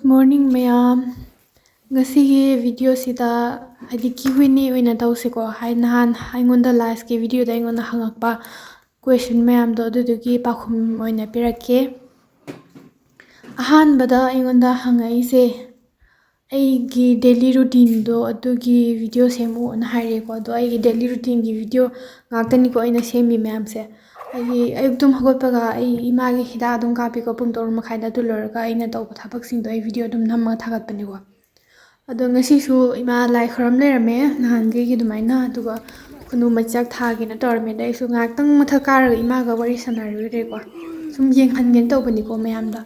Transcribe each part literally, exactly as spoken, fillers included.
Morning ꯃꯌꯥꯝ꯫ ꯉꯁꯤꯒꯤ videoꯁꯤꯗ ꯍꯥꯏꯗꯤ Q and A ꯑꯣꯏꯅ ꯇꯧꯁꯤꯀꯣ꯫ ꯍꯥꯏ ꯅꯍꯥꯟ ꯑꯩꯉꯣꯟꯗ lastꯀꯤ videoꯗ ꯑꯩꯉꯣꯟꯗ ꯍꯪꯉꯛꯄ question ꯃꯌꯥꯝꯗꯣ ꯑꯗꯨꯗꯨꯒꯤ ꯄꯥꯎꯈꯨꯝ ꯑꯣꯏꯅ ꯄꯤꯔꯛꯀꯦ꯫ ꯑꯍꯥꯟꯕꯗ ꯑꯩꯉꯣꯟꯗ ꯍꯪꯉꯛꯏꯁꯦ ꯑꯩꯒꯤ daily routineꯗꯣ ꯑꯗꯨꯒꯤ video ꯁꯦꯝꯃꯛꯑꯣꯅ ꯍꯥꯏꯔꯦꯀꯣ꯫ ꯑꯗꯣ ꯑꯩꯒꯤ daily routineꯒꯤ video ꯉꯥꯛꯇꯅꯤꯀꯣ ꯑꯩꯅ ꯁꯦꯝꯃꯤ ꯃꯌꯥꯝꯁꯦ꯫ ꯑꯩꯒꯤ ꯑꯌꯨꯛ ꯇꯨꯝ ꯍꯧꯒꯠꯄꯒ ꯑꯩ ꯏꯃꯥꯒꯤ ꯍꯤꯗꯥꯛ ꯑꯗꯨꯝ ꯀꯥꯞꯄꯤꯀꯣ ꯄꯨꯡ ꯇꯔꯨꯛ ꯃꯈꯥꯏꯗ꯫ ꯑꯗꯨ ꯂꯣꯏꯔꯒ ꯑꯩꯅ ꯇꯧꯕ ꯊꯕꯛꯁꯤꯡꯗꯣ ꯑꯩ video ꯑꯗꯨꯝ ꯅꯝꯃꯒ ꯊꯥꯒꯠꯄꯅꯤꯀꯣ꯫ ꯑꯗꯣ ꯉꯁꯤꯁꯨ ꯏꯃꯥ ꯂꯥꯏ ꯈꯣꯏꯔꯝ ꯂꯩꯔꯝꯃꯦ ꯅꯍꯥꯟꯈꯩꯒꯤ ꯑꯗꯨꯃꯥꯏꯅ, ꯑꯗꯨꯒ ꯈꯨꯅꯨ ꯃꯩꯆꯥꯛ ꯊꯥꯒꯦꯅ ꯇꯧꯔꯝꯃꯦ꯫ ꯑꯗ ꯑꯩꯁꯨ ꯉꯥꯏꯍꯥꯛꯇꯪ ꯃꯊꯛ ꯀꯥꯔꯒ ꯏꯃꯥꯒ ꯋꯥꯔꯤ ꯁꯥꯟꯅꯔꯨꯔꯦꯀꯣ꯫ ꯁꯨꯝ ꯌꯦꯡꯍꯟꯒꯦꯅ ꯇꯧꯕꯅꯤꯀꯣ ꯃꯌꯥꯝꯗ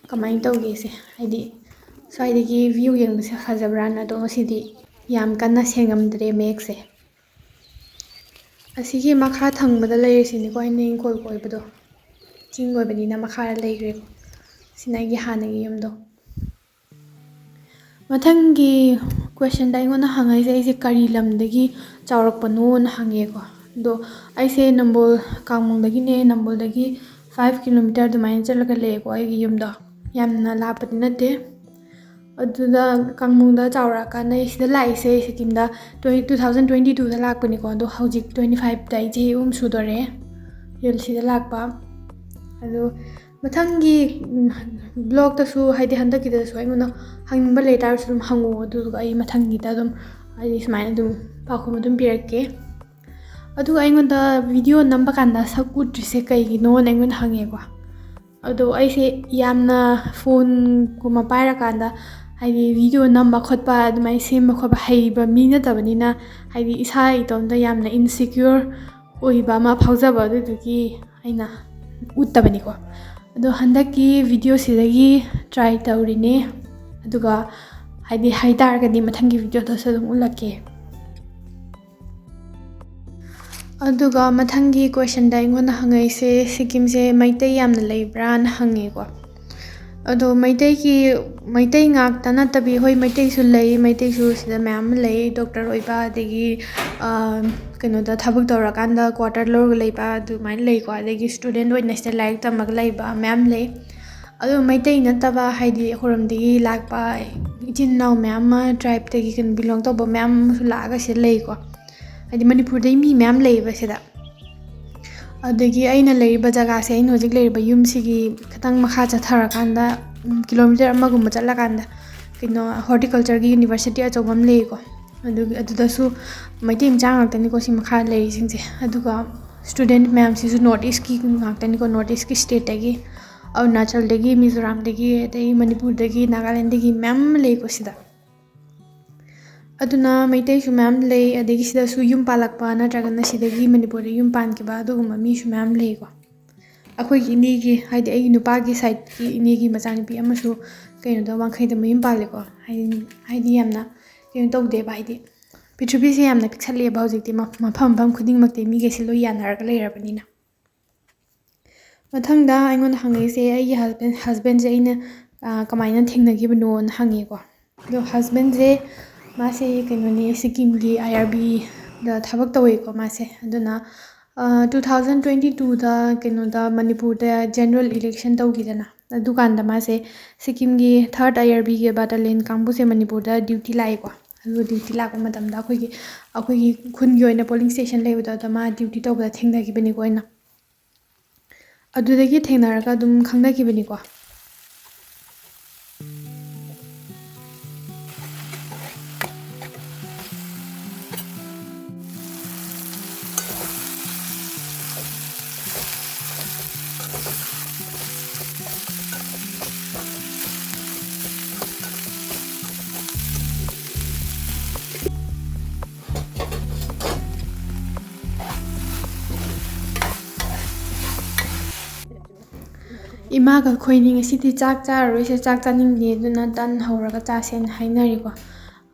ꯀꯃꯥꯏꯅ ꯇꯧꯒꯦꯁꯦ, ꯍꯥꯏꯗꯤ ꯁ꯭ꯋꯥꯏꯗꯒꯤ view ꯌꯦꯡꯕꯁꯦ ꯐꯖꯕ꯭ꯔꯥꯅ꯫ ꯑꯗꯣ ꯉꯁꯤꯗꯤ ꯌꯥꯝ ꯀꯟꯅ ꯁꯦꯡꯉꯝꯗ꯭ꯔꯦ ꯃꯌꯦꯛꯁꯦ꯫ ꯑꯁꯤꯒꯤ ꯃꯈꯥ ꯊꯪꯕꯗ ꯂꯩꯔꯤꯁꯤꯅꯤꯀꯣ ꯑꯩꯅ ꯏꯪꯈꯣꯜ ꯀꯣꯏꯕꯗꯣ꯫ ꯆꯤꯡ ꯑꯣꯏꯕꯅꯤꯅ ꯃꯈꯥꯗ ꯂꯩꯈ꯭ꯔꯦꯀꯣ꯫ ꯁꯤꯅ ꯑꯩꯒꯤ ꯍꯥꯟꯅꯒꯤ ꯌꯨꯝꯗꯣ꯫ ꯃꯊꯪꯒꯤ questionꯗ ꯑꯩꯉꯣꯟꯗ ꯍꯪꯉꯛꯏꯁꯦ ꯑꯩꯁꯦ ꯀꯔꯤ ꯂꯝꯗꯒꯤ ꯆꯥꯎꯔꯛꯄꯅꯣꯅ ꯍꯪꯉꯦꯀꯣ꯫ ꯑꯗꯣ ꯑꯩꯁꯦ ꯅꯝꯕꯣꯜ, ꯀꯥꯡꯃꯣꯡꯗꯒꯤꯅꯦ꯫ ꯅꯝꯕꯣꯜꯗꯒꯤ five kilometre ꯑꯗꯨꯃꯥꯏꯅ ꯆꯠꯂꯒ ꯂꯩꯌꯦꯀꯣ ꯑꯩꯒꯤ ꯌꯨꯝꯗꯣ꯫ ꯌꯥꯝꯅ ꯂꯥꯞꯄꯗꯤ ꯅꯠꯇꯦ꯫ ꯑꯗꯨꯗ ꯀꯥꯡꯃꯣꯡꯗ ꯆꯥꯎꯔꯛꯑꯀꯥꯟꯗ ꯑꯩ ꯁꯤꯗ ꯂꯥꯛꯏꯁꯦ, ꯁꯤꯀꯤꯝꯗ twenty, two thousand twenty twoꯗ ꯂꯥꯛꯄꯅꯤꯀꯣ꯫ ꯑꯗꯣ ꯍꯧꯖꯤꯛ twenty fiveꯇ ꯑꯩ ꯆꯍꯤ ꯑꯍꯨꯝ ꯁꯨꯗꯣꯔꯦ ꯁꯤꯗ ꯂꯥꯛꯄ꯫ ꯑꯗꯣ ꯃꯊꯪꯒꯤ vlogꯇꯁꯨ, ꯍꯥꯏꯗꯤ ꯍꯟꯗꯛꯀꯤꯗꯁꯨ ꯑꯩꯉꯣꯟꯗ ꯍꯪꯅꯤꯡꯕ ꯂꯩꯇꯥꯔꯁꯨ ꯑꯗꯨꯝ ꯍꯪꯉꯣ, ꯑꯗꯨꯗꯨꯒ ꯑꯩ ꯃꯊꯪꯒꯤꯗ ꯑꯗꯨꯝ, ꯍꯥꯏꯗꯤ ꯁꯨꯃꯥꯏꯅ ꯑꯗꯨꯝ ꯄꯥꯎꯈꯨꯝ ꯑꯗꯨꯝ ꯄꯤꯔꯛꯀꯦ꯫ ꯑꯗꯨꯒ ꯑꯩꯉꯣꯟꯗ video ꯅꯝꯕ ꯀꯥꯟꯗ ꯁꯛ ꯎꯠꯇ꯭ꯔꯤꯁꯦ ꯀꯩꯒꯤꯅꯣꯅ ꯑꯩꯉꯣꯟꯗ ꯍꯪꯉꯦꯀꯣ꯫ ꯑꯗꯣ ꯑꯩꯁꯦ ꯌꯥꯝꯅ phoneꯒꯨꯝꯕ ꯄꯥꯏꯔꯀꯥꯟꯗ, ꯍꯥꯏꯗꯤ video ꯅꯝꯕ ꯈꯣꯠꯄ ꯑꯗꯨꯃꯥꯏꯅ ꯁꯦꯝꯕ ꯈꯣꯠꯄ ꯍꯩꯕ ꯃꯤ ꯅꯠꯇꯕꯅꯤꯅ, ꯍꯥꯏꯗꯤ ꯏꯁꯥ ꯏꯇꯣꯝꯇ ꯌꯥꯝꯅ insecure ꯑꯣꯏꯕ ꯑꯃ ꯐꯥꯎꯖꯕ, ꯑꯗꯨꯗꯨꯒꯤ ꯑꯩꯅ ꯎꯠꯇꯕꯅꯤꯀꯣ꯫ ꯑꯗꯣ ꯍꯟꯗꯛꯀꯤ videoꯁꯤꯗꯒꯤ try ꯇꯧꯔꯤꯅꯦ꯫ ꯑꯗꯨꯒ ꯍꯥꯏꯗꯤ ꯍꯩꯇꯥꯔꯒꯗꯤ ꯃꯊꯪꯒꯤ videoꯗꯁꯨ ꯑꯗꯨꯝ ꯎꯠꯂꯛꯀꯦ꯫ ꯑꯗꯨꯒ ꯃꯊꯪꯒꯤ questionꯗ ꯑꯩꯉꯣꯟꯗ ꯍꯪꯉꯛꯏꯁꯦ, ꯁꯤꯀꯤꯝꯁꯦ ꯃꯩꯇꯩ ꯌꯥꯝꯅ ꯂꯩꯕ꯭ꯔꯥꯅ ꯍꯪꯉꯦꯀꯣ꯫ ꯑꯗꯣ ꯃꯩꯇꯩꯒꯤ, ꯃꯩꯇꯩ ꯉꯥꯛꯇ ꯅꯠꯇꯕꯤ, ꯍꯣꯏ, ꯃꯩꯇꯩꯁꯨ ꯂꯩ, ꯃꯩꯇꯩꯁꯨ ꯁꯤꯗ ꯃꯌꯥꯝ ꯑꯃ ꯂꯩ, doctor ꯑꯣꯏꯕ, ꯑꯗꯒꯤ, ꯑ, ꯀꯩꯅꯣꯗ ꯊꯕꯛ ꯇꯧꯔꯀꯥꯟꯗ quarter ꯂꯧꯔꯒ ꯂꯩꯕ, ꯑꯗꯨꯃꯥꯏꯅ ꯂꯩꯀꯣ꯫ ꯑꯗꯒꯤ student ꯑꯣꯏꯅ ꯁꯤꯗ ꯂꯥꯏꯔꯤꯛ ꯇꯝꯃꯒ ꯂꯩꯕ ꯃꯌꯥꯝ ꯂꯩ꯫ ꯑꯗꯣ ꯃꯩꯇꯩ ꯅꯠꯇꯕ, ꯍꯥꯏꯗꯤ ꯑꯩꯈꯣꯏꯔꯣꯝꯗꯒꯤ ꯂꯥꯛꯄ ꯏꯆꯤꯟ ꯏꯅꯥꯎ ꯃꯌꯥꯝ ꯑꯃ, tribeꯇꯒꯤ ꯀꯩꯅꯣ belong ꯇꯧꯕ ꯃꯌꯥꯝ ꯑꯃꯁꯨ ꯂꯥꯛꯑꯒ ꯁꯤꯗ ꯂꯩꯀꯣ꯫ ꯍꯥꯏꯗꯤ ꯃꯅꯤꯄꯨꯔꯗꯩ ꯃꯤ ꯃꯌꯥꯝ ꯂꯩꯌꯦꯕ ꯁꯤꯗ꯫ ꯑꯗꯒꯤ ꯑꯩꯅ ꯂꯩꯔꯤꯕ ꯖꯒꯥꯁꯦ, ꯑꯩꯅ ꯍꯧꯖꯤꯛ ꯂꯩꯔꯤꯕ ꯌꯨꯝꯁꯤꯒꯤ ꯈꯤꯇꯪ ꯃꯈꯥ ꯆꯠꯊꯔꯀꯥꯟꯗ, ꯎꯝ, kilometre ꯑꯃꯒꯨꯝꯕ ꯆꯠꯂꯀꯥꯟꯗ ꯀꯩꯅꯣ, horticultureꯒꯤ university ꯑꯆꯧꯕ ꯑꯃ ꯂꯩꯌꯦꯀꯣ꯫ ꯑꯗꯨꯒꯤ, ꯑꯗꯨꯗꯁꯨ ꯃꯩꯇꯩ ꯃꯆꯥ ꯉꯥꯛꯇꯅꯤꯀꯣ ꯁꯤ ꯃꯈꯥ ꯂꯩꯔꯤꯁꯤꯡꯁꯦ꯫ ꯑꯗꯨꯒ student ꯃꯌꯥꯝꯁꯤꯁꯨ North Eastꯀꯤ ꯉꯥꯛꯇꯅꯤꯀꯣ, North Eastꯀꯤ stateꯇꯒꯤ, ꯑꯔꯨꯅꯥꯆꯜꯗꯒꯤ, ꯃꯤꯖꯣꯔꯥꯝꯗꯒꯤ, ꯑꯗꯩ ꯃꯅꯤꯄꯨꯔꯗꯒꯤ, ꯅꯥꯒꯥꯂꯦꯟꯗꯒꯤ ꯃꯌꯥꯝ ꯑꯃ ꯂꯩꯀꯣ ꯁꯤꯗ꯫ ꯑꯗꯨꯅ ꯃꯩꯇꯩꯁꯨ ꯃꯌꯥꯝ ꯂꯩ, ꯑꯗꯒꯤ ꯁꯤꯗꯁꯨ ꯌꯨꯝ ꯄꯥꯜꯂꯛꯄ ꯅꯠꯇ꯭ꯔꯒꯅ ꯁꯤꯗꯒꯤ ꯃꯅꯤꯄꯨꯔꯗ ꯌꯨꯝ ꯄꯥꯟꯈꯤꯕ ꯑꯗꯨꯒꯨꯝꯕ ꯃꯤꯁꯨ ꯃꯌꯥꯝ ꯂꯩꯀꯣ꯫ ꯑꯩꯈꯣꯏꯒꯤ ꯏꯅꯦꯒꯤ, ꯍꯥꯏꯗꯤ ꯑꯩꯒꯤ ꯅꯨꯄꯥꯒꯤ sideꯀꯤ ꯏꯅꯦꯒꯤ ꯃꯆꯥꯅꯨꯄꯤ ꯑꯃꯁꯨ ꯀꯩꯅꯣꯗ, ꯋꯥꯡꯈꯩꯗ ꯃꯌꯨꯝ ꯄꯥꯜꯂꯦꯀꯣ꯫ ꯍꯥꯏꯗꯤ, ꯍꯥꯏꯗꯤ ꯌꯥꯝꯅ ꯀꯩꯅꯣ ꯇꯧꯗꯦꯕ, ꯍꯥꯏꯗꯤ ꯄ꯭ꯔꯤꯊꯤꯕꯤꯁꯦ ꯌꯥꯝꯅ ꯄꯤꯛꯁꯜꯂꯛꯑꯦꯕ ꯍꯧꯖꯤꯛꯇꯤ, ꯃ-, ꯃꯐꯝ ꯃꯐꯝ ꯈꯨꯗꯤꯡꯃꯛꯇꯤ ꯃꯤꯈꯩꯁꯦ ꯂꯣꯏ ꯌꯥꯅꯔꯒ ꯂꯩꯔꯕꯅꯤꯅ꯫ ꯃꯊꯪꯗ ꯑꯩꯉꯣꯟꯗ ꯍꯪꯉꯛꯏꯁꯦ ꯑꯩꯒꯤ husband, husbandꯁꯦ ꯑꯩꯅ, ꯑ, ꯀꯃꯥꯏꯅ ꯊꯦꯡꯅꯈꯤꯕꯅꯣꯅ ꯍꯪꯉꯦꯀꯣ꯫ ꯑꯗꯣ husbandꯁꯦ, ꯃꯥꯁꯦ ꯀꯩꯅꯣꯅꯤ, ꯁꯤꯛꯀꯤꯝꯒꯤ IRBꯗ ꯊꯕꯛ ꯇꯧꯋꯦꯀꯣ ꯃꯥꯁꯦ꯫ ꯑꯗꯨꯅ, ꯑ, two thousand twenty twoꯗ ꯀꯩꯅꯣꯗ ꯃꯅꯤꯄꯨꯔꯗ general election ꯇꯧꯈꯤꯗꯅ, ꯑꯗꯨꯀꯥꯟꯗ ꯃꯥꯁꯦ ꯁꯤꯛꯀꯤꯝꯒꯤ third IRBꯒꯤ battalion ꯀꯥꯡꯕꯨꯁꯦ ꯃꯅꯤꯄꯨꯔꯗ duty ꯂꯥꯛꯑꯦꯀꯣ꯫ ꯑꯗꯨ duty ꯂꯥꯛꯄ ꯃꯇꯝꯗ ꯑꯩꯈꯣꯏꯒꯤ, ꯑꯩꯈꯣꯏꯒꯤ ꯈꯨꯟꯒꯤ ꯑꯣꯏꯅ polling station ꯂꯩꯕꯗꯣ, ꯑꯗ ꯃꯥ duty ꯇꯧꯕꯗ ꯊꯦꯡꯅꯈꯤꯕꯅꯤꯀꯣ ꯑꯩꯅ꯫ ꯑꯗꯨꯗꯒꯤ ꯊꯦꯡꯅꯔꯒ ꯑꯗꯨꯝ ꯈꯪꯅꯈꯤꯕꯅꯤꯀꯣ꯫ ꯏꯃꯥꯒ ꯑꯩꯈꯣꯏꯅꯤ ꯉꯁꯤꯗꯤ ꯆꯥꯛ ꯆꯥꯔꯔꯣꯏꯁꯦ, ꯆꯥꯛ ꯆꯥꯅꯤꯡꯗꯦ, ꯑꯗꯨꯅ ꯇꯟ ꯍꯧꯔꯒ ꯆꯥꯁꯦꯅ ꯍꯥꯏꯅꯔꯤꯀꯣ꯫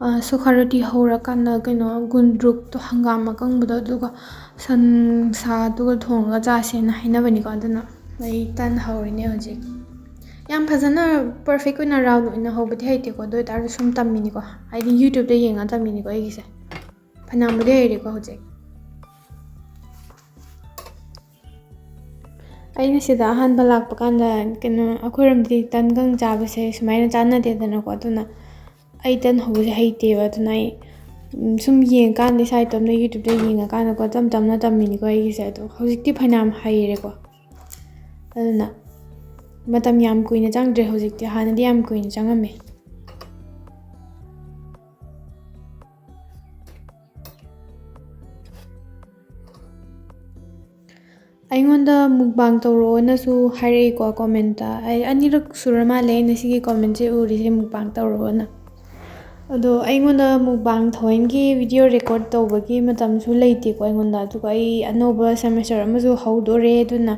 ꯑ, ꯁꯨꯈꯥ ꯔꯣꯇꯤ ꯍꯧꯔꯀꯥꯟꯗ ꯀꯩꯅꯣ, ꯒꯨꯟꯗ꯭ꯔꯨꯛꯇꯣ, ꯍꯪꯒꯥꯝ ꯑꯀꯪꯕꯗꯣ, ꯑꯗꯨꯒ ꯁꯟꯁꯥꯗꯨꯒ ꯊꯣꯡꯉꯒ ꯆꯥꯁꯦꯅ ꯍꯥꯏꯅꯕꯅꯤꯀꯣ꯫ ꯑꯗꯨꯅ ꯑꯩ ꯇꯟ ꯍꯧꯔꯤꯅꯦ ꯍꯧꯖꯤꯛ꯫ ꯌꯥꯝ ꯐꯖꯅ perfect ꯑꯣꯏꯅ round ꯑꯣꯏꯅ ꯍꯧꯕꯗꯤ ꯍꯩꯇꯦꯀꯣ, ꯑꯗꯨ ꯑꯣꯏꯇꯥꯔꯁꯨ ꯁꯨꯝ ꯇꯝꯃꯤꯅꯤꯀꯣ, ꯍꯥꯏꯗꯤ YouTubeꯇ ꯌꯦꯡꯉ ꯇꯝꯃꯤꯅꯤꯀꯣ ꯑꯩꯒꯤꯁꯦ꯫ ꯐꯅꯌꯥꯝꯕꯨꯗꯤ ꯍꯩꯔꯦꯀꯣ ꯍꯧꯖꯤꯛ꯫ ꯑꯩꯅ ꯁꯤꯗ ꯑꯍꯥꯟꯕ ꯂꯥꯛꯄ ꯀꯥꯟꯗ, ꯀꯩꯅꯣ, ꯑꯩꯈꯣꯏꯔꯣꯝꯗꯗꯤ ꯇꯟꯒꯪ ꯆꯥꯕꯁꯦ ꯁꯨꯃꯥꯏꯅ ꯆꯥꯟꯅꯗꯦꯗꯅꯀꯣ꯫ ꯑꯗꯨꯅ ꯑꯩ ꯇꯟ ꯍꯧꯕꯁꯦ ꯍꯩꯇꯦꯕ꯫ ꯑꯗꯨꯅ ꯑꯩ, ꯎꯝ, ꯁꯨꯝ ꯌꯦꯡꯉꯀꯥꯟꯗ, ꯏꯁꯥ ꯏꯇꯣꯝꯇ YouTubeꯇ ꯌꯦꯡꯉꯀꯥꯟꯗꯀꯣ, ꯇꯞ ꯇꯞꯅ ꯇꯝꯃꯤꯅꯤꯀꯣ ꯑꯩꯒꯤꯁꯦ꯫ ꯑꯗꯣ ꯍꯧꯖꯤꯛꯇꯤ ꯐꯅꯌꯥꯝ ꯍꯩꯔꯦꯀꯣ꯫ ꯑꯗꯨꯅ ꯃꯇꯝ ꯌꯥꯝ ꯀꯨꯏꯅ ꯆꯪꯗ꯭ꯔꯦ ꯍꯧꯖꯤꯛꯇꯤ, ꯍꯥꯟꯅꯗꯤ ꯌꯥꯝ ꯀꯨꯏꯅ ꯆꯪꯉꯝꯃꯦ꯫ ꯑꯩꯉꯣꯟꯗ mukbang ꯇꯧꯔꯛꯑꯣꯅꯁꯨ ꯍꯥꯏꯔꯛꯏꯀꯣ commentꯇ꯫ ꯑꯩ ꯑꯅꯤꯔꯛ ꯁꯨꯔ ꯃꯥꯜꯂꯦ ꯑꯩꯅ ꯁꯤꯒꯤ commentꯁꯦ ꯎꯔꯤꯁꯦ, mukbang ꯇꯧꯔꯛꯑꯣꯅ꯫ ꯑꯗꯣ ꯑꯩꯉꯣꯟꯗ mukbang ꯊꯑꯣꯏꯅꯒꯤ video record ꯇꯧꯕꯒꯤ ꯃꯇꯝꯁꯨ ꯂꯩꯇꯦꯀꯣ ꯑꯩꯉꯣꯟꯗ꯫ ꯑꯗꯨꯒ ꯑꯩ ꯑꯅꯧꯕ semester ꯑꯃꯁꯨ ꯍꯧꯗꯣꯔꯦ, ꯑꯗꯨꯅ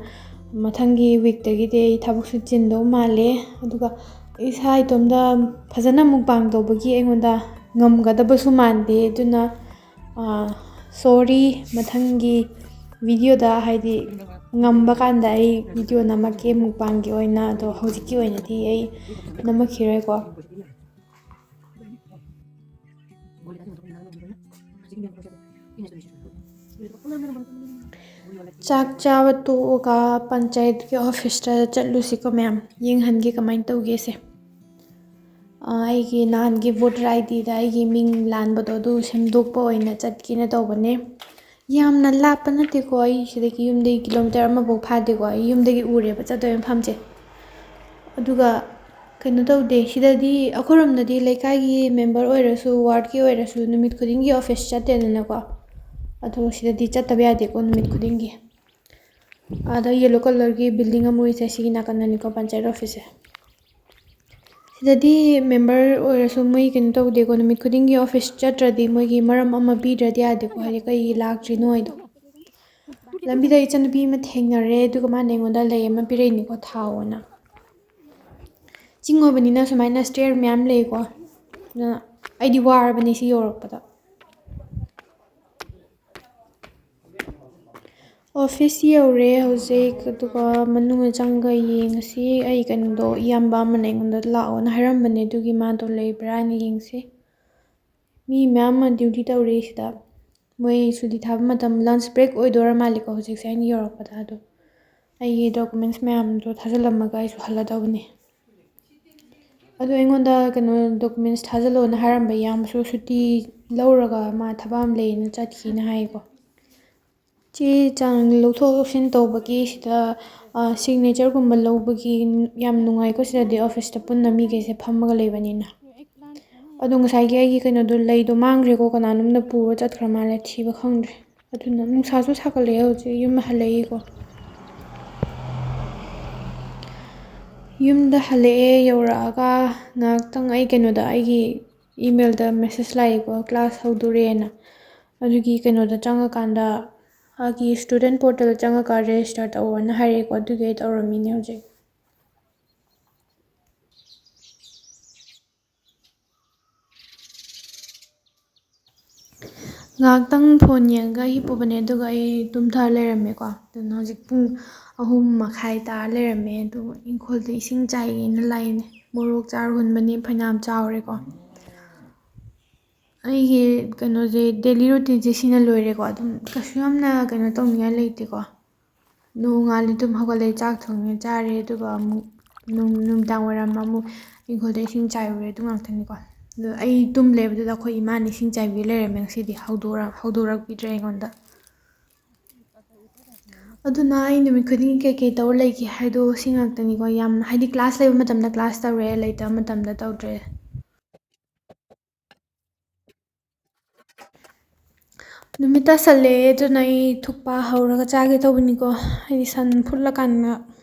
ꯃꯊꯪꯒꯤ weekꯇꯒꯤꯗꯤ ꯑꯩ ꯊꯕꯛꯁꯨ ꯆꯤꯟꯗꯧ ꯃꯥꯜꯂꯦ꯫ ꯑꯗꯨꯒ ꯏꯁꯥ ꯏꯇꯣꯝꯇ ꯐꯖꯅ mukbang ꯇꯧꯕꯒꯤ ꯑꯩꯉꯣꯟꯗ ꯉꯝꯒꯗꯕꯁꯨ ꯃꯥꯟꯗꯦ꯫ ꯑꯗꯨꯅ, ꯑꯥ, sorry, ꯃꯊꯪꯒꯤ videoꯗ, ꯍꯥꯏꯗꯤ, ꯉꯝꯕ ꯀꯥꯟꯗ ꯑꯩ video ꯅꯝꯃꯛꯀꯦ mukbangꯒꯤ ꯑꯣꯏꯅ꯫ ꯑꯗꯣ ꯍꯧꯖꯤꯛꯀꯤ ꯑꯣꯏꯅꯗꯤ ꯑꯩ ꯅꯝꯃꯛꯈꯤꯔꯣꯏꯀꯣ꯫ ꯆꯥꯛ ꯆꯥꯕ ꯇꯣꯛꯑꯒ ꯄꯟꯆꯥꯌꯠꯀꯤ officeꯇ ꯆꯠꯂꯨꯁꯤꯀꯣ ꯃꯌꯥꯝ, ꯌꯦꯡꯍꯟꯒꯦ ꯀꯃꯥꯏꯅ ꯇꯧꯒꯦꯁꯦ꯫ ꯑꯥ, ꯑꯩꯒꯤ ꯅꯍꯥꯟꯒꯤ voter IDꯗ ꯑꯩꯒꯤ ꯃꯤꯡ ꯂꯥꯟꯕꯗꯣ, ꯑꯗꯨ ꯁꯦꯝꯗꯣꯛꯄ ꯑꯣꯏꯅ ꯆꯠꯀꯦꯅ ꯇꯧꯕꯅꯦ꯫ ꯌꯥꯝꯅ ꯂꯥꯞꯄ ꯅꯠꯇꯦꯀꯣ, ꯑꯩ ꯁꯤꯗꯒꯤ, ꯌꯨꯝꯗꯒꯤ kilometre ꯑꯃꯐꯥꯎ ꯐꯥꯗꯦꯀꯣ, ꯑꯩ ꯌꯨꯝꯗꯒꯤ ꯎꯔꯦꯕ ꯆꯠꯇꯣꯏ ꯃꯐꯝꯁꯦ꯫ ꯑꯗꯨꯒ ꯀꯩꯅꯣ ꯇꯧꯗꯦ, ꯁꯤꯗꯗꯤ, ꯑꯩꯈꯣꯏꯔꯣꯝꯗꯗꯤ ꯂꯩꯀꯥꯏꯒꯤ member ꯑꯣꯏꯔꯁꯨ, wardꯀꯤ ꯑꯣꯏꯔꯁꯨ, ꯅꯨꯃꯤꯠ ꯈꯨꯗꯤꯡꯒꯤ office ꯆꯠꯇꯦꯗꯅꯀꯣ꯫ ꯑꯗꯣ ꯁꯤꯗꯗꯤ ꯆꯠꯇꯕ ꯌꯥꯗꯦꯀꯣ ꯅꯨꯃꯤꯠ ꯈꯨꯗꯤꯡꯒꯤ꯫ ꯑꯥꯗ yellow colourꯒꯤ building ꯑꯃ ꯎꯔꯤꯁꯦ, ꯁꯤꯒꯤ ꯅꯥꯀꯟꯗꯅꯤꯀꯣ ꯄꯟꯆꯥꯌꯠ officeꯁꯦ꯫ ꯁꯤꯗꯗꯤ member ꯑꯣꯏꯔꯁꯨ ꯃꯣꯏ ꯀꯩꯅꯣ ꯇꯧꯗꯦꯀꯣ, ꯅꯨꯃꯤꯠ ꯈꯨꯗꯤꯡꯒꯤ office ꯆꯠꯇ꯭ꯔꯗꯤ ꯃꯣꯏꯒꯤ ꯃꯔꯝ ꯑꯃ ꯄꯤꯗ꯭ꯔꯗꯤ ꯌꯥꯗꯦꯀꯣ, ꯍꯥꯏꯗꯤ ꯀꯩꯒꯤ ꯂꯥꯛꯇ꯭ꯔꯤꯅꯣ ꯍꯥꯏꯗꯣ꯫ ꯂꯝꯕꯤꯗ ꯏꯆꯟꯅꯨꯄꯤ ꯑꯃ ꯊꯦꯡꯅꯔꯦ, ꯑꯗꯨꯒ ꯃꯥꯅ ꯑꯩꯉꯣꯟꯗ ꯂꯩ ꯑꯃ ꯄꯤꯔꯛꯏꯅꯤꯀꯣ, ꯊꯥꯎꯑꯣꯅ꯫ ꯆꯤꯡ ꯑꯣꯏꯕꯅꯤꯅ ꯁꯨꯃꯥꯏꯅ stair ꯃꯌꯥꯝ ꯂꯩꯀꯣ, ꯑꯗꯨꯅ ꯑꯩꯗꯤ ꯋꯥꯔꯕꯅꯤ ꯁꯤ ꯌꯧꯔꯛꯄꯗ꯫ Office ꯌꯧꯔꯦ ꯍꯧꯖꯤꯛ, ꯑꯗꯨꯒ ꯃꯅꯨꯡꯗ ꯆꯪꯉꯒ ꯌꯦꯡꯉꯁꯤ꯫ ꯑꯩ ꯀꯩꯅꯣꯗꯣ, ꯏꯌꯥꯝꯕ ꯑꯃꯅ ꯑꯩꯉꯣꯟꯗ ꯂꯥꯛꯑꯣꯅ ꯍꯥꯏꯔꯝꯕꯅꯦ, ꯑꯗꯨꯒꯤ ꯃꯥꯗꯣ ꯂꯩꯕ꯭ꯔꯥ ꯍꯥꯏꯅ ꯌꯦꯡꯁꯤ꯫ ꯃꯤ ꯃꯌꯥꯝ ꯑꯃ duty ꯇꯧꯔꯤ ꯁꯤꯗ꯫ ꯃꯣꯏ ꯁꯨꯇꯤ ꯊꯥꯕ ꯃꯇꯝ, lunch break ꯑꯣꯏꯗꯣꯏꯔ ꯃꯥꯜꯂꯦꯀꯣ ꯍꯧꯖꯤꯛꯁꯦ, ꯑꯩꯅ ꯌꯧꯔꯛꯄꯗ꯫ ꯑꯗꯣ ꯑꯩꯒꯤ documents ꯃꯌꯥꯝꯗꯣ ꯊꯥꯖꯤꯜꯂꯝꯃꯒ ꯑꯩꯁꯨ ꯍꯜꯂꯗꯧꯕꯅꯤ꯫ ꯑꯗꯣ ꯑꯩꯉꯣꯟꯗ ꯀꯩꯅꯣ documents ꯊꯥꯖꯤꯜꯂꯣꯅ ꯍꯥꯏꯔꯝꯕ ꯏꯌꯥꯝꯕꯁꯨ ꯁꯨꯇꯤ ꯂꯧꯔꯒ ꯃꯥ ꯊꯕꯛ ꯑꯃ ꯂꯩꯌꯦꯅ ꯆꯠꯈꯤꯅ ꯍꯥꯏꯀꯣ꯫ ꯆꯦ ꯆꯥꯡ ꯂꯧꯊꯣꯛ ꯂꯧꯁꯤꯟ ꯇꯧꯕꯒꯤ ꯁꯤꯗ, ꯑ, signature ꯒꯨꯝꯕ ꯂꯧꯕꯒꯤ ꯌꯥꯝ ꯅꯨꯡꯉꯥꯏꯀꯣ꯫ ꯁꯤꯗꯗꯤ office ꯇ ꯄꯨꯟꯅ ꯃꯤꯈꯩꯁꯦ ꯐꯝꯃꯒ ꯂꯩꯕꯅꯤꯅ꯫ ꯑꯗꯣ ꯉꯁꯥꯏꯒꯤ ꯑꯩꯒꯤ ꯀꯩꯅꯣꯗꯣ, ꯂꯩꯗꯣ ꯃꯥꯡꯈ꯭ꯔꯦꯀꯣ, ꯀꯅꯥꯅꯣꯝꯅ ꯄꯨꯔ ꯆꯠꯈ꯭ꯔ ꯃꯥꯜꯂꯦ, ꯊꯤꯕ ꯈꯪꯗ꯭ꯔꯦ꯫ ꯑꯗꯨꯅ ꯅꯨꯡꯁꯥꯁꯨ ꯁꯥꯒꯠꯂꯛꯑꯦ ꯍꯧꯖꯤꯛ, ꯌꯨꯝ ꯍꯜꯂꯛꯏꯀꯣ꯫ ꯌꯨꯝꯗ ꯍꯜꯂꯛꯑꯦ, ꯌꯧꯔꯛꯑꯒ ꯉꯥꯏꯍꯥꯛꯇꯪ ꯑꯩ ꯀꯩꯅꯣꯗ, ꯑꯩꯒꯤ email ꯗ message ꯂꯥꯛꯏꯀꯣ, class ꯍꯧꯗꯣꯔꯦꯅ꯫ ꯑꯗꯨꯒꯤ ꯀꯩꯅꯣꯗ ꯆꯪꯉꯀꯥꯟꯗ, ꯑꯩꯒꯤ student portal ꯗ ꯆꯪꯉꯀꯥꯟꯗ register ꯇꯧꯑꯣꯅ ꯍꯥꯏꯔꯛꯑꯦꯀꯣ, ꯑꯗꯨꯒꯤ ꯑꯩ ꯇꯧꯔꯝꯃꯤꯅꯦ ꯍꯧꯖꯤꯛ꯫ ꯉꯥꯏꯍꯥꯛꯇꯪ phone ꯌꯦꯡꯉꯒ ꯍꯤꯞꯄꯨꯕꯅꯦ, ꯑꯗꯨꯒ ꯑꯩ ꯇꯨꯝꯊ ꯂꯩꯔꯝꯃꯦꯀꯣ꯫ ꯑꯗꯨꯅ ꯍꯧꯖꯤꯛ ꯄꯨꯡ ꯑꯍꯨꯝ ꯃꯈꯥꯏ ꯇꯥꯔ ꯂꯩꯔꯝꯃꯦ꯫ ꯑꯗꯨꯒ ꯏꯪꯈꯣꯜꯗ ꯏꯁꯤꯡ ꯆꯥꯏꯒꯦꯅ ꯂꯥꯛꯏꯅꯦ꯫ ꯃꯣꯔꯣꯛ ꯆꯥꯔ ꯍꯨꯟꯕꯅꯦ, ꯐꯅꯌꯥꯝ ꯆꯥꯎꯔꯦꯀꯣ꯫ ꯑꯩꯒꯤ ꯀꯩꯅꯣꯁꯦ, daily routine ꯁꯦ ꯁꯤꯅ ꯂꯣꯏꯔꯦꯀꯣ꯫ ꯑꯗꯨꯝ ꯀꯩꯁꯨ ꯌꯥꯝꯅ ꯀꯩꯅꯣ ꯇꯧꯅꯤꯡꯉꯥꯏ ꯂꯩꯇꯦꯀꯣ꯫ ꯅꯣꯡꯉꯥꯜꯂꯦ, ꯑꯗꯨꯝ ꯍꯧꯒꯠꯂꯦ, ꯆꯥꯛ ꯊꯣꯡꯉꯦ, ꯆꯥꯔꯦ, ꯑꯗꯨꯒ ꯑꯃꯨꯛ ꯅꯨꯡ-, ꯅꯨꯃꯤꯗꯥꯡ ꯋꯥꯏꯔꯝ ꯑꯃꯨꯛ ꯏꯪꯈꯣꯜꯗ ꯏꯁꯤꯡ ꯆꯥꯏꯔꯨꯔꯦ, ꯑꯗꯨ ꯉꯥꯛꯇꯅꯤꯀꯣ꯫ ꯑꯗꯣ ꯑꯩ ꯇꯨꯝ ꯂꯩꯕꯗꯨꯗ ꯑꯩꯈꯣꯏ ꯏꯃꯥꯅ ꯏꯁꯤꯡ ꯆꯥꯏꯕꯤ ꯂꯩꯔꯝꯃꯦ ꯉꯁꯤꯗꯤ, ꯍꯧꯗꯣꯔꯛ-, ꯍꯧꯗꯣꯔꯛꯄꯤꯗ꯭ꯔꯦ ꯑꯩꯉꯣꯟꯗ꯫ ꯑꯗꯨꯅ ꯑꯩ ꯅꯨꯃꯤꯠ ꯈꯨꯗꯤꯡꯒꯤ ꯀꯩꯀꯩ ꯇꯧꯔ ꯂꯩꯒꯦ ꯍꯥꯏꯗꯣ ꯁꯤ ꯉꯥꯛꯇꯅꯤꯀꯣ꯫ ꯌꯥꯝ, ꯍꯥꯏꯗꯤ class ꯂꯩꯕ ꯃꯇꯝꯗ class ꯇꯧꯔꯦ, ꯂꯩꯇꯕ ꯃꯇꯝꯗ ꯇꯧꯗ꯭ꯔꯦ꯫ ꯅꯨꯃꯤꯠ ꯇꯥꯁꯜꯂꯛꯑꯦ, ꯑꯗꯨꯅ ꯑꯩ ꯊꯨꯛꯄꯥ ꯍꯧꯔꯒ ꯆꯥꯒꯦ ꯇꯧꯕꯅꯤꯀꯣ꯫ ꯍꯥꯏꯗꯤ ꯁꯟ ꯐꯨꯠꯂꯀꯥꯟꯗ,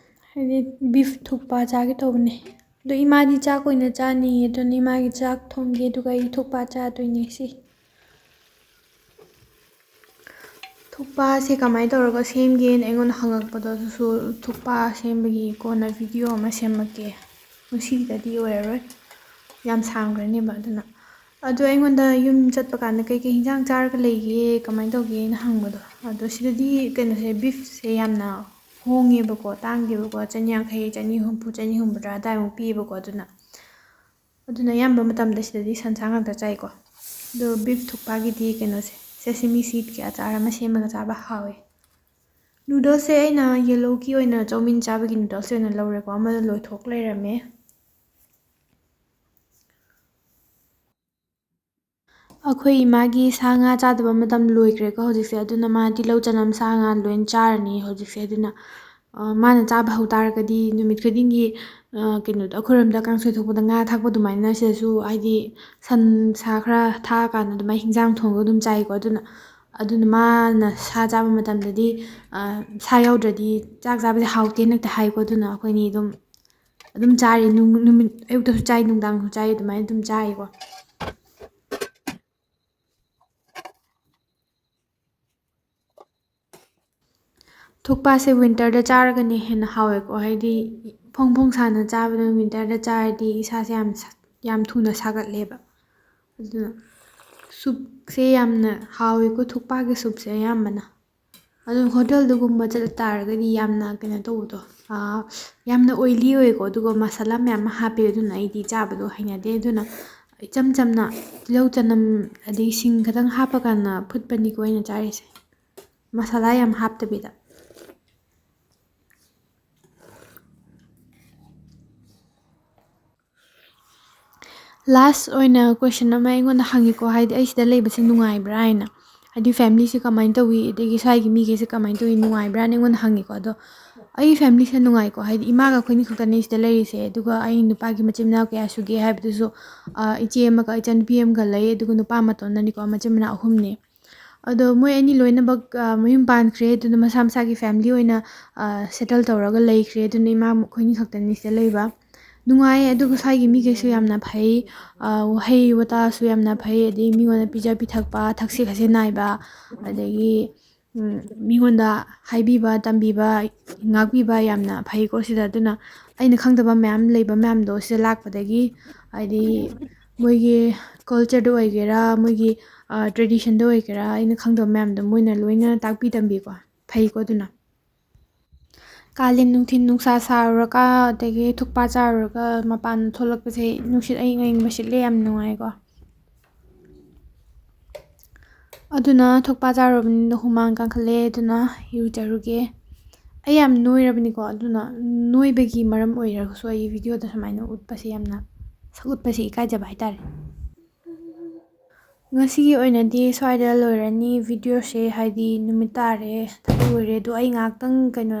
ꯍꯥꯏꯗꯤ beef ꯊꯨꯛꯄꯥ ꯆꯥꯒꯦ ꯇꯧꯕꯅꯦ꯫ ꯑꯗꯣ ꯏꯃꯥꯗꯤ ꯆꯥꯛ ꯑꯣꯏꯅ ꯆꯥꯅꯤꯌꯦ, ꯑꯗꯨꯅ ꯏꯃꯥꯒꯤ ꯆꯥꯛ ꯊꯣꯡꯒꯦ, ꯑꯗꯨꯒ ꯑꯩ ꯊꯨꯛꯄꯥ ꯆꯥꯗꯣꯏꯅꯦ ꯁꯤ꯫ ꯊꯨꯛꯄꯥꯁꯦ ꯀꯃꯥꯏꯅ ꯇꯧꯔꯒ ꯁꯦꯝꯒꯦꯅ ꯑꯩꯉꯣꯟꯗ ꯍꯪꯉꯛꯄꯗꯣ, ꯑꯗꯨꯁꯨ ꯊꯨꯛꯄꯥ ꯁꯦꯝꯕꯒꯤ ꯀꯣꯟꯅ video ꯑꯃ ꯁꯦꯝꯃꯛꯀꯦ꯫ ꯉꯁꯤꯒꯤꯗꯗꯤ ꯑꯣꯏꯔꯔꯣꯏ, ꯌꯥꯝ ꯁꯥꯡꯈ꯭ꯔꯅꯦꯕ꯫ ꯑꯗꯨꯅ, ꯑꯗꯣ ꯑꯩꯉꯣꯟꯗ ꯌꯨꯝ ꯆꯠꯄ ꯀꯥꯟꯗ ꯀꯩꯀꯩ ꯍꯤꯟꯖꯥꯡ ꯆꯥꯔꯒ ꯂꯩꯒꯦ, ꯀꯃꯥꯏꯅ ꯇꯧꯒꯦꯅ ꯍꯪꯕꯗꯣ, ꯑꯗꯣ ꯁꯤꯗꯗꯤ ꯀꯩꯅꯣꯁꯦ, beef ꯁꯦ ꯌꯥꯝꯅ ꯍꯣꯡꯉꯦꯕꯀꯣ, ꯇꯥꯡꯗꯦꯕꯀꯣ, ꯆꯅꯤ ꯌꯥꯡꯈꯩ, ꯆꯅꯤ ꯍꯨꯝꯐꯨ, ꯆꯅꯤ ꯍꯨꯝꯐꯨꯇꯔꯥ ꯑꯗꯥꯏꯃꯨꯛ ꯄꯤꯌꯦꯕꯀꯣ꯫ ꯑꯗꯨꯅ, ꯑꯗꯨꯅ ꯑꯌꯥꯝꯕ ꯃꯇꯝꯗ ꯁꯤꯗꯗꯤ ꯁꯟꯁꯥ ꯉꯥꯛꯇ ꯆꯥꯏꯀꯣ꯫ ꯑꯗꯣ beef ꯊꯨꯛꯄꯥꯒꯤꯗꯤ ꯀꯩꯅꯣꯁꯦ, sesame seed ꯀꯤ ꯑꯆꯥꯔ ꯑꯃ ꯁꯦꯝꯃꯒ ꯆꯥꯕ ꯍꯥꯎꯋꯦ꯫ ꯅꯨꯗꯜꯁꯁꯦ ꯑꯩꯅ ꯌꯦꯂꯣꯒꯤ ꯑꯣꯏꯅ ꯆꯧꯃꯤꯟ ꯆꯥꯕꯒꯤ ꯅꯨꯗꯜꯁ ꯑꯣꯏꯅ ꯂꯧꯔꯦꯀꯣ, ꯑꯃꯗ ꯂꯣꯏꯊꯣꯛ ꯂꯩꯔꯝꯃꯦ꯫ ꯑꯩꯈꯣꯏ ꯏꯃꯥꯒꯤ ꯁꯥ ꯉꯥ ꯆꯥꯗꯕ ꯃꯇꯝ ꯂꯣꯏꯈ꯭ꯔꯦꯀꯣ ꯍꯧꯖꯤꯛꯁꯦ, ꯑꯗꯨꯅ ꯃꯥ ꯇꯤꯜꯍꯧ ꯆꯅꯝ ꯁꯥ ꯉꯥ ꯂꯣꯏ ꯆꯥꯔꯅꯤ ꯍꯧꯖꯤꯛꯁꯦ꯫ ꯑꯗꯨꯅ, ꯑ, ꯃꯥꯅ ꯆꯥꯕ ꯍꯧ ꯇꯥꯔꯒꯗꯤ ꯅꯨꯃꯤꯠ ꯈꯨꯗꯤꯡꯒꯤ, ꯑ, ꯀꯩꯅꯣꯗꯣ, ꯑꯩꯈꯣꯏꯔꯣꯝꯗ ꯀꯥꯡꯁꯣꯏ ꯊꯣꯡꯕꯗ ꯉꯥ ꯊꯥꯛꯄ ꯑꯗꯨꯃꯥꯏꯅ ꯁꯤꯗꯁꯨ, ꯍꯥꯏꯗꯤ ꯁꯟ ꯁꯥ ꯈꯔ ꯊꯥꯛꯑꯀꯥꯟꯗ ꯑꯗꯨꯃꯥꯏꯅ ꯍꯤꯟꯖꯥꯡ ꯊꯣꯡꯉꯒ ꯑꯗꯨꯝ ꯆꯥꯏꯀꯣ꯫ ꯑꯗꯨꯅ, ꯑꯗꯨꯅ ꯃꯥꯅ ꯁꯥ ꯆꯥꯕ ꯃꯇꯝꯗꯗꯤ, ꯑ, ꯁꯥ ꯌꯥꯎꯗ꯭ꯔꯗꯤ ꯆꯥꯛ ꯆꯥꯕꯁꯦ ꯍꯥꯎꯇꯦꯅ ꯍꯦꯛꯇ ꯍꯥꯏꯀꯣ꯫ ꯑꯗꯨꯅ ꯑꯩꯈꯣꯏꯅꯤ ꯑꯗꯨꯝ, ꯑꯗꯨꯝ ꯆꯥꯔꯤ, ꯅꯨꯡ-, ꯅꯨꯃꯤꯠ ꯑꯌꯨꯛꯇꯁꯨ ꯆꯥꯏ, ꯅꯨꯡꯗꯥꯡꯁꯨ ꯆꯥꯏ, ꯑꯗꯨꯃꯥꯏꯅ ꯑꯗꯨꯝ ꯆꯥꯏꯀꯣ꯫ ꯊꯨꯛꯄꯥꯁꯦ ꯋꯤꯟꯇꯔꯗ ꯆꯥꯔꯒꯅ ꯍꯦꯟꯅ ꯍꯥꯎꯋꯦꯀꯣ, ꯍꯥꯏꯗꯤ ꯐꯣꯡ ꯐꯣꯡ ꯁꯥꯅ ꯆꯥꯕꯗ ꯋꯤꯟꯇꯔꯗ ꯆꯥꯔꯗꯤ ꯏꯁꯥꯁꯦ ꯌꯥꯝ ꯁꯥ-, ꯌꯥꯝ ꯊꯨꯅ ꯁꯥꯒꯠꯂꯦꯕ꯫ ꯑꯗꯨꯅ ꯁꯨꯞꯁꯦ ꯌꯥꯝꯅ ꯍꯥꯎꯋꯦꯀꯣ, ꯊꯨꯛꯄꯥꯒꯤ ꯁꯨꯞꯁꯦ ꯑꯌꯥꯝꯕꯅ꯫ ꯑꯗꯨꯝ ꯍꯣꯇꯦꯜꯗꯒꯨꯝꯕ ꯆꯠꯂ ꯇꯥꯔꯒꯗꯤ ꯌꯥꯝꯅ ꯀꯩꯅꯣ ꯇꯧꯕꯗꯣ, ꯑꯥ, ꯌꯥꯝꯅ ꯑꯣꯏꯂꯤ ꯑꯣꯏꯀꯣ, ꯑꯗꯨꯒ ꯃꯁꯥꯂꯥ ꯃꯌꯥꯝ ꯑꯃ ꯍꯥꯞꯄꯦ, ꯑꯗꯨꯅ ꯑꯩꯗꯤ ꯆꯥꯕꯗꯣ ꯍꯩꯅꯗꯦ꯫ ꯑꯗꯨꯅ ꯏꯆꯝ ꯆꯝꯅ ꯇꯤꯜꯍꯧ ꯆꯅꯝ, ꯑꯗꯩ ꯁꯤꯡ ꯈꯛꯇꯪ ꯍꯥꯞꯄꯀꯥꯟꯗ ꯐꯨꯠꯄꯅꯤꯀꯣ ꯑꯩꯅ ꯆꯥꯔꯤꯁꯦ, ꯃꯁꯥꯂꯥ ꯌꯥꯝ ꯍꯥꯞꯇꯕꯤꯗ꯫ ꯂꯥꯁ ꯑꯣꯏꯅ ꯀꯣꯏꯁꯟ ꯑꯃ ꯑꯩꯉꯣꯟꯗ ꯍꯪꯉꯤꯀꯣ, ꯍꯥꯏꯗꯤ ꯑꯩ ꯁꯤꯗ ꯂꯩꯕꯁꯦ ꯅꯨꯡꯉꯥꯏꯕ꯭ꯔꯥ ꯍꯥꯏꯅ, ꯍꯥꯏꯗꯤ ꯐꯦꯃꯤꯂꯤꯁꯦ ꯀꯃꯥꯏꯅ ꯇꯧꯏ, ꯑꯗꯒꯤ ꯁ꯭ꯋꯥꯏꯒꯤ ꯃꯤꯈꯩꯁꯦ ꯀꯃꯥꯏꯅ ꯇꯧꯏ, ꯅꯨꯡꯉꯥꯏꯕ꯭ꯔꯥꯅ ꯑꯩꯉꯣꯟꯗ ꯍꯪꯉꯤꯀꯣ꯫ ꯑꯗꯣ ꯑꯩ ꯐꯦꯃꯤꯂꯤꯁꯦ ꯅꯨꯡꯉꯥꯏꯀꯣ, ꯍꯥꯏꯗꯤ ꯏꯃꯥꯒ ꯑꯩꯈꯣꯏꯅꯤ ꯈꯛꯇꯅꯦ ꯁꯤꯗ ꯂꯩꯔꯤꯁꯦ, ꯑꯗꯨꯒ ꯑꯩ ꯅꯨꯄꯥꯒꯤ ꯃꯆꯤꯟ ꯃꯅꯥꯎ ꯀꯌꯥ ꯁꯨꯒꯦ ꯍꯥꯏꯕꯗꯨꯁꯨ, ꯑ, ꯏꯆꯦ ꯑꯃꯒ ꯏꯆꯟꯅꯨꯄꯤ ꯑꯃꯒ ꯂꯩ, ꯑꯗꯨꯒ ꯅꯨꯄꯥ ꯃꯇꯣꯟꯅꯅꯤꯀꯣ, ꯃꯆꯤꯟ ꯃꯅꯥꯎ ꯑꯍꯨꯝꯅꯤ꯫ ꯑꯗꯣ ꯃꯣꯏ ꯑꯅꯤ ꯂꯣꯏꯅꯃꯛ, ꯑ, ꯃꯌꯨꯝ ꯄꯥꯟꯈ꯭ꯔꯦ, ꯑꯗꯨꯅ ꯃꯁꯥ ꯃꯁꯥꯒꯤ ꯐꯦꯃꯤꯂꯤ ꯑꯣꯏꯅ, ꯑ, ꯁꯦꯇꯜ ꯇꯧꯔꯒ ꯂꯩꯈ꯭ꯔꯦ, ꯑꯗꯨꯅ ꯏꯃꯥ ꯑꯩꯈꯣꯏꯅꯤ ꯈꯛꯇꯅꯤ ꯁꯤꯗ ꯂꯩꯕ꯫ ꯅꯨꯡꯉꯥꯏ, ꯑꯗꯨꯒ ꯁ꯭ꯋꯥꯏꯒꯤ ꯃꯤꯈꯩꯁꯨ ꯌꯥꯝꯅ ꯐꯩ, ꯑ, ꯋꯥꯍꯩ ꯋꯥꯇꯥꯁꯨ ꯌꯥꯝꯅ ꯐꯩ, ꯑꯗꯩ ꯃꯤꯉꯣꯟꯗ ꯄꯤꯖ ꯄꯤꯊꯛꯄ, ꯊꯛꯁꯤ ꯈꯥꯁꯤ ꯅꯥꯏꯕ, ꯑꯗꯒꯤ, ꯎꯝ, ꯃꯤꯉꯣꯟꯗ ꯍꯥꯏꯕꯤꯕ, ꯇꯝꯕꯤꯕ, ꯉꯥꯛꯄꯤꯕ ꯌꯥꯝꯅ ꯐꯩꯀꯣ ꯁꯤꯗ꯫ ꯑꯗꯨꯅ ꯑꯩꯅ ꯈꯪꯗꯕ ꯃꯌꯥꯝ ꯂꯩꯕ ꯃꯌꯥꯝꯗꯣ ꯁꯤꯗ ꯂꯥꯛꯄꯗꯒꯤ, ꯍꯥꯏꯗꯤ ꯃꯣꯏꯒꯤ ꯀꯜꯆꯔꯗ ꯑꯣꯏꯒꯦꯔꯥ, ꯃꯣꯏꯒꯤ, ꯑ, ꯇ꯭ꯔꯦꯗꯤꯁꯟꯗ ꯑꯣꯏꯒꯦꯔꯥ, ꯑꯩꯅ ꯈꯪꯗꯕ ꯃꯌꯥꯝꯗꯣ ꯃꯣꯏꯅ ꯂꯣꯏꯅ ꯇꯥꯛꯄꯤ ꯇꯝꯕꯤꯀꯣ, ꯐꯩꯀꯣ ꯑꯗꯨꯅ꯫ ꯀꯥꯂꯦꯟ ꯅꯨꯡꯊꯤꯜ ꯅꯨꯡꯁꯥ ꯁꯥꯔꯨꯔꯒ, ꯑꯗꯒꯤ ꯊꯨꯛꯄꯥ ꯆꯥꯔꯨꯔꯒ ꯃꯄꯥꯟ ꯊꯣꯛꯂꯛꯄꯁꯦ, ꯅꯨꯡꯁꯤꯠ ꯑꯏꯪ ꯑꯏꯪꯕ ꯁꯤꯠꯂꯦ, ꯌꯥꯝ ꯅꯨꯡꯉꯥꯏꯀꯣ꯫ ꯑꯗꯨꯅ ꯊꯣꯛꯄ ꯆꯥꯔꯨꯔꯕꯅꯤꯅ ꯍꯨꯃꯥꯡ ꯀꯥꯡꯈꯠꯂꯦ, ꯑꯗꯨꯅ ꯏꯔꯨꯖꯔꯨꯒꯦ꯫ ꯑꯩ ꯌꯥꯝ ꯅꯣꯏꯔꯕꯅꯤꯀꯣ, ꯑꯗꯨꯅ ꯅꯣꯏꯕꯒꯤ ꯃꯔꯝ ꯑꯣꯏꯔꯒꯁꯨ ꯑꯩ ꯚꯤꯗꯤꯑꯣꯗ ꯁꯨꯃꯥꯏꯅ ꯎꯠꯄꯁꯦ ꯌꯥꯝꯅ, ꯁꯛ ꯎꯠꯄꯁꯦ ꯏꯀꯥꯏꯖꯕ ꯍꯥꯏꯇꯥꯔꯦ꯫ ꯉꯁꯤꯒꯤ ꯑꯣꯏꯅꯗꯤ ꯁ꯭ꯋꯥꯏꯗ ꯂꯣꯏꯔꯅꯤ ꯚꯤꯗꯤꯑꯣꯁꯦ, ꯍꯥꯏꯗꯤ ꯅꯨꯃꯤꯠ ꯇꯥꯔꯦ, ꯊꯕꯛ ꯂꯣꯏꯔꯦ꯫ ꯑꯗꯣ ꯑꯩ ꯉꯥꯏꯍꯥꯛꯇꯪ ꯀꯩꯅꯣ,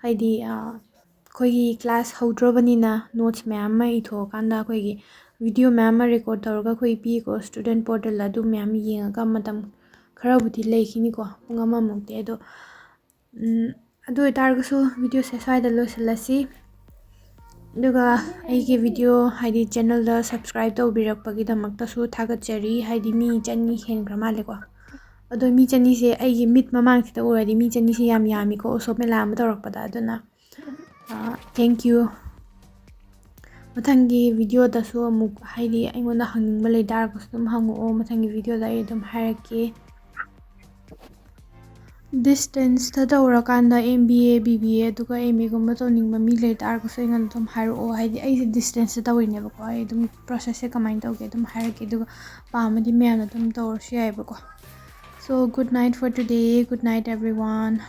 ꯍꯥꯏꯗꯤ, ꯑꯩꯈꯣꯏꯒꯤ ꯀ꯭ꯂꯥꯁ ꯍꯧꯗ꯭ꯔꯣꯕꯅꯤꯅ ꯅꯣꯠꯁ ꯃꯌꯥꯝ ꯑꯃ ꯏꯊꯣꯛꯑꯀꯥꯟꯗ ꯑꯩꯈꯣꯏꯒꯤ ꯚꯤꯗꯤꯑꯣ ꯃꯌꯥꯝ ꯑꯃ ꯔꯦꯀꯣꯔꯠ ꯇꯧꯔꯒ ꯑꯩꯈꯣꯏ ꯄꯤꯀꯣ, ꯁ꯭ꯇꯨꯗꯦꯟꯠ ꯄꯣꯔꯇꯦꯜꯗ ꯑꯗꯨ ꯃꯌꯥꯝ ꯌꯦꯡꯉꯒ ꯃꯇꯝ ꯈꯔꯕꯨꯗꯤ ꯂꯩꯈꯤꯅꯤꯀꯣ, ꯄꯨꯡ ꯑꯃꯃꯨꯛꯇꯤ꯫ ꯑꯗꯣ, ꯎꯝ, ꯑꯗꯨ ꯑꯣꯏꯇꯥꯔꯒꯁꯨ ꯚꯤꯗꯤꯑꯣꯁꯦ ꯁ꯭ꯋꯥꯏꯗ ꯂꯣꯏꯁꯤꯜꯂꯁꯤ꯫ ꯑꯗꯨꯒ ꯑꯩꯒꯤ ꯚꯤꯗꯤꯑꯣ, ꯍꯥꯏꯗꯤ ꯆꯦꯅꯦꯜꯗ ꯁꯕꯁꯀ꯭ꯔꯥꯏꯕ ꯇꯧꯕꯤꯔꯛꯄꯒꯤꯗꯃꯛꯇꯁꯨ ꯊꯥꯒꯠꯆꯔꯤ꯫ ꯍꯥꯏꯗꯤ ꯃꯤ ꯆꯅꯤ ꯍꯦꯟꯈ꯭ꯔ ꯃꯥꯜꯂꯦꯀꯣ꯫ ꯑꯗꯣ ꯃꯤ ꯆꯅꯤꯁꯦ ꯑꯩꯒꯤ ꯃꯤꯠ ꯃꯃꯥꯡꯁꯤꯗ ꯎꯔꯗꯤ ꯃꯤ ꯆꯅꯤꯁꯦ ꯌꯥꯝ ꯌꯥꯝꯃꯤꯀꯣ, ꯎꯁꯣꯞ ꯃꯦꯂꯥ ꯑꯃ ꯇꯧꯔꯛꯄꯗ꯫ ꯑꯗꯨꯅ, thank you꯫ ꯃꯊꯪꯒꯤ ꯚꯤꯗꯤꯑꯣꯗꯁꯨ ꯑꯃꯨꯛ, ꯍꯥꯏꯗꯤ ꯑꯩꯉꯣꯟꯗ ꯍꯪꯅꯤꯡꯕ ꯂꯩ ꯇꯥꯔꯒꯁꯨ ꯑꯗꯨꯝ ꯍꯪꯉꯛꯑꯣ, ꯃꯊꯪꯒꯤ ꯚꯤꯗꯤꯑꯣꯗ ꯑꯩ ꯑꯗꯨꯝ ꯍꯥꯏꯔꯛꯀꯦ꯫ ꯗꯤꯁꯇꯦꯟꯁꯇ ꯇꯧꯔꯀꯥꯟꯗ M B A, B B A, ꯑꯗꯨꯒ ꯑꯦꯝ ꯑꯦꯒꯨꯝꯕ ꯇꯧꯅꯤꯡꯕ ꯃꯤ ꯂꯩ ꯇꯥꯔꯒꯁꯨ ꯑꯩꯉꯣꯟꯗ ꯑꯗꯨꯝ ꯍꯥꯏꯔꯛꯑꯣ꯫ ꯍꯥꯏꯗꯤ ꯑꯩꯁꯦ ꯗꯤꯁꯇꯦꯟꯁꯇ ꯇꯧꯔꯤꯅꯦꯕꯀꯣ, ꯑꯩ ꯑꯗꯨꯝ ꯄ꯭ꯔꯣꯁꯦꯁꯁꯦ ꯀꯃꯥꯏꯅ ꯇꯧꯒꯦ ꯑꯗꯨꯝ ꯍꯥꯏꯔꯛꯀꯦ, ꯑꯗꯨꯒ ꯄꯥꯝꯃꯗꯤ ꯃꯌꯥꯝꯅ ꯑꯗꯨꯝ ꯇꯧꯔꯁꯨ ꯌꯥꯏꯕꯀꯣ꯫ So, good night for today, good night everyone.